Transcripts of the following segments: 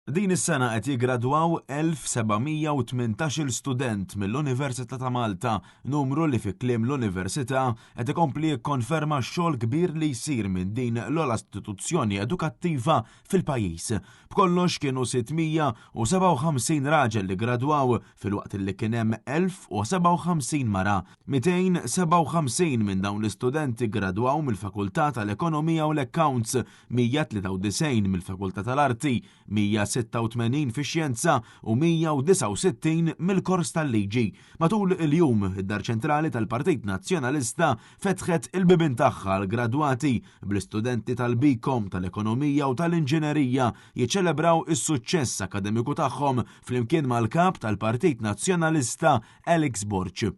Din is-sena qed jiggradwaw 1,718-il student mill-Università ta' Malta, numru li fi kliem l-Università qed ikompli jikkonferma x-xogħol kbir li jsir minn din l-ogħla istituzzjoni edukattiva fil-pajjiż. B'kollox kienu 657 raġel li ggradwaw filwaqt li kien hemm 1,057 mara. 257 minn dawn l-istudenti ggradwaw mill-Fakultà tal-Ekonomija u l-Accounts, 193 mill-Fakultà tal-Arti, 186 fix-Xjenza u 169 mill-Kors tal-Liġi. Matul il-jum, id-Dar Ċentrali tal-Partit Nazzjonalista fetħet il-bibien tagħha għall-gradwati, bl-istudenti tal-BCom, tal-Ekonomija u tal-Inġinerija jiċċelebraw is-suċċess akkademiku tagħhom flimkien mal-Kap tal-Partit Nazzjonalista Alex Borg.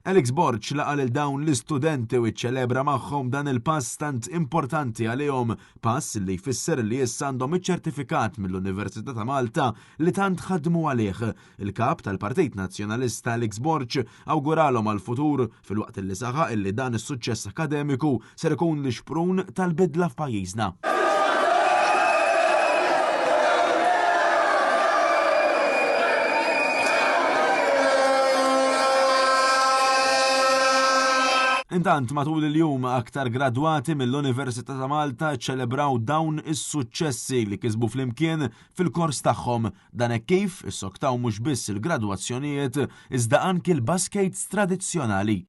Alex Borg laqa' lil dawn l-istudenti u ċċelebra magħhom dan il-pass tant importanti għalihom, pass li jfisser li issa għandhom iċ-ċertifikat mill-Università ta' Malta li tant ħadmu għalih. Il-Kap tal-Partit Nazzjonalista Alex Borg awguralhom għall-futur filwaqt li saħaq illi dan is-suċċess akkademiku ser ikun l-ixprun tal-bidla f'pajjiżna. Intant matul il-jum aktar gradwati mill-Università ta' Malta ċċelebraw dawn is-suċċessi li kisbu flimkien fil-kors tagħhom. Dan hekk kif issoktaw mhux biss il-gradwazzjonijiet iżda anki l-baskejts tradizzjonali.